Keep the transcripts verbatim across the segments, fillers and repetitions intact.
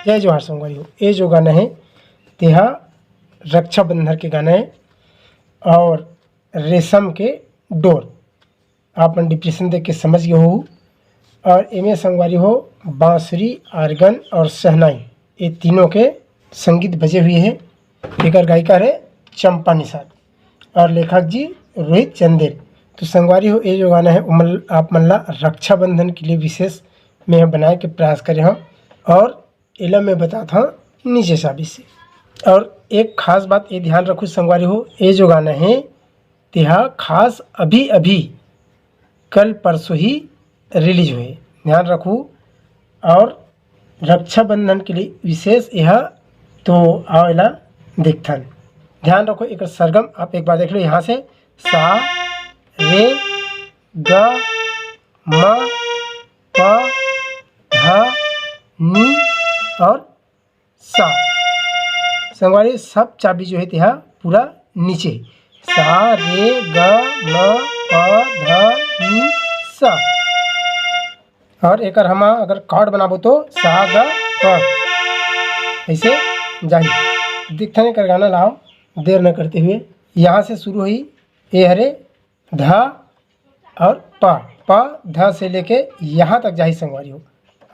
जय जोहार संगवारी हो, ए जो गाना हे तेहा रक्षाबंधन के गाना हे और रेशम के डोर। आप मन डिप्रेशन देख के समझ गए हो। और एमे संगवारी हो, बांसुरी, आर्गन और शहनाई, ये तीनों के संगीत बजे हुए हे। एकर गायिका हरे चंपा निषाद और लेखक जी रोहित चंदेल। तो संगवारी हो, ये जो गाना हे ओमन आप मन ला रक्षाबंधन के लिए विशेष में बनाए के प्रयास करे हंव और एला मैं बतात हंव नीचे चाबी से। और एक खास बात ये ध्यान रखू संगवारी हो, ये जो गाना हे तेहा खास अभी अभी कल परसों ही रिलीज हुए, ध्यान रखू। और रक्षाबंधन के लिए विशेष यह, तो आओ एला देखथन। ध्यान रखो, एक सरगम आप एक बार देख लो। यहाँ से सा, रे, ग, म, प, ध, नी और सा। संगवारी, सब चाबी जो है तेहा पूरा नीचे, सा, रे, ग, म, प, ध, नी, सा। और एकर हम अगर कॉर्ड बनाबो तो सा, ग, प, ऐसे जाही। दिखथन एकर गाना लाओ, देर न करते हुए। यहाँ से शुरू हुई, ए हरे ध और प, प ध से लेके यहाँ तक जाही संगवारी हो।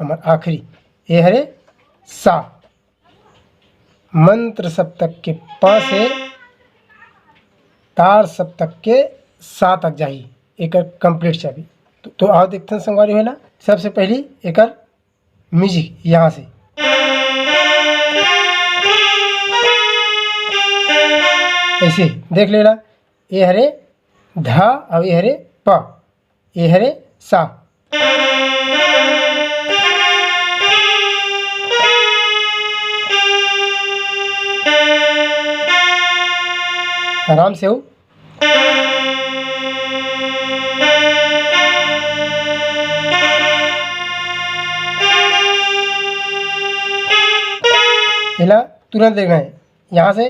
हमर आखिरी ए हरे सा। मंत्र सप्तक के प से तार सप्तक के सा तक जाही एकर कंप्लीट चाबी। तो, तो आओ देखथन संगवारी हो एला। सबसे पहली एकर म्यूजिक यहाँ से ऐसे देख लेला। ए हरे ध और ए हरे प, ए हरे सा। आराम से हो। एला तुरंत देखना है यहाँ से।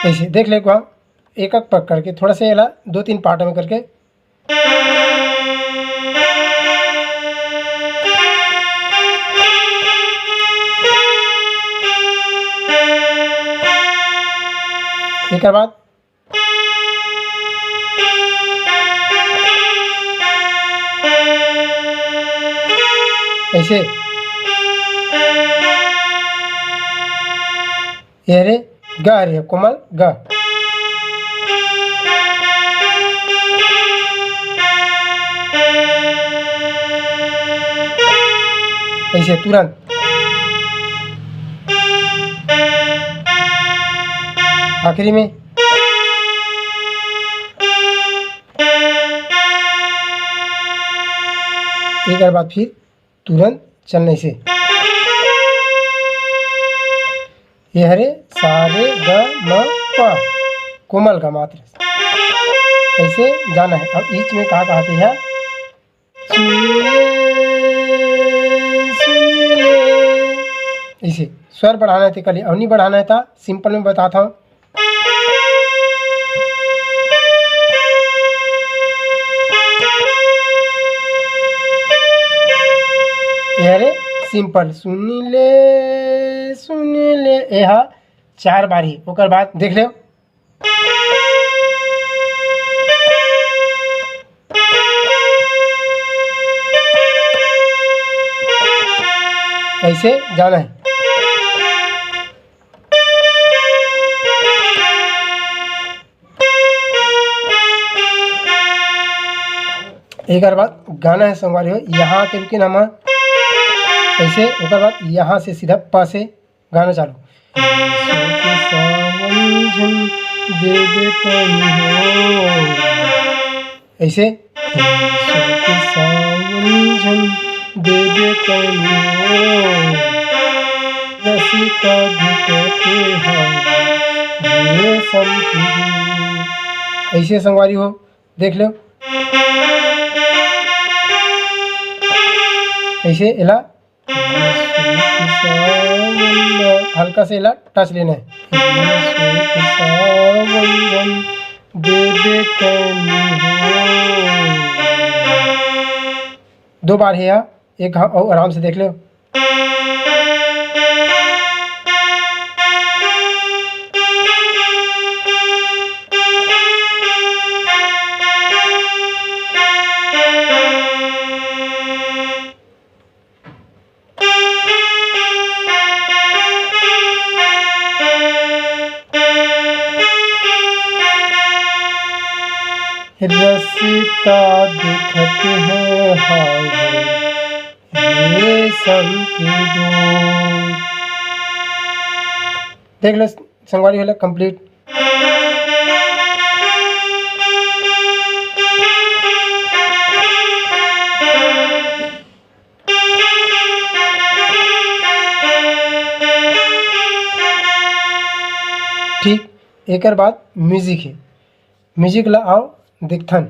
ऐसे देख ले एक बार, एक एक पक करके, थोड़ा सा एला दो तीन पार्ट में करके। एकर बाद ऐसे, ये रे ग हरे कोमल ग। ऐसे तुरंत आखिरी में एकर बाद फिर तुरंत चलने से ये हरे सा रे ग म प, कोमल ग मात्र। ऐसे जाना है। अब ईच में का कहते हैं, सुन ले, सुन ले। ऐसे स्वर बढ़ाना है तो कल, और नहीं बढ़ाना है तो सिंपल में बताता हूँ। ये हरे सिंपल, सुन ले, सुन ले, ये हा चार बार ही। ओकर बाद देख ले, ऐसे जाना है। एक बार गाना है संगवारी हो, यहाँ के रुके ना, ऐसे, ओकर बाद यहाँ से सीधा प से गाना चालू। यीशु के सावन झन दे दे तनी हो। ऐसे, यीशु के सावन झन दे दे तनी हो। रसिका धिकते हवे ये संतुरी। ऐसे संगवारी हो, देख लो। ऐसे एला हल्का से एला टच लेना है। दे दे तनी हो। दो बार हे, एक ह-, अउ आराम से देख ले। रस्ता देखत हे हावय रेशम के डोर। देख ले संगवारी हो, ले complete। ठीक, एकर बाद music हे। Music ला आव देखथन।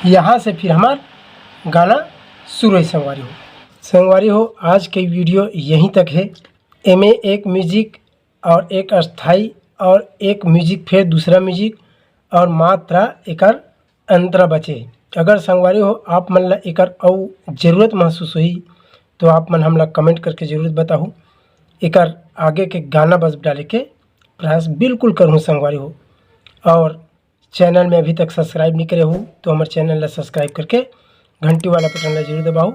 यहाँ से फिर हमार गाना शुरू हे संगवारी हो। संगवारी हो, आज के video यहीं तक हे। एमे एक music और एक अस्थाई और एक music, फिर दूसरा music और मात्रा एकर अंतरा बचे हे। अगर संगवारी हो, आप मन ला एकर अउ जरूरत महसूस होही, तो आप मन हमला comment करके जरूर बताहू। एकर आगे के गाना बस डाले के प्रयास बिल्कुल करहूँ संगवारी हो। और channel में अभी तक subscribe नहीं करे हो, तो हमर channel ला subscribe करके घंटी वाला button ला जरूर दबाओ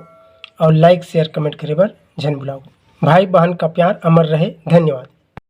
और like, share, comment करे बर झन भुलाओ। भाई बहन का प्यार अमर रहे। धन्यवाद।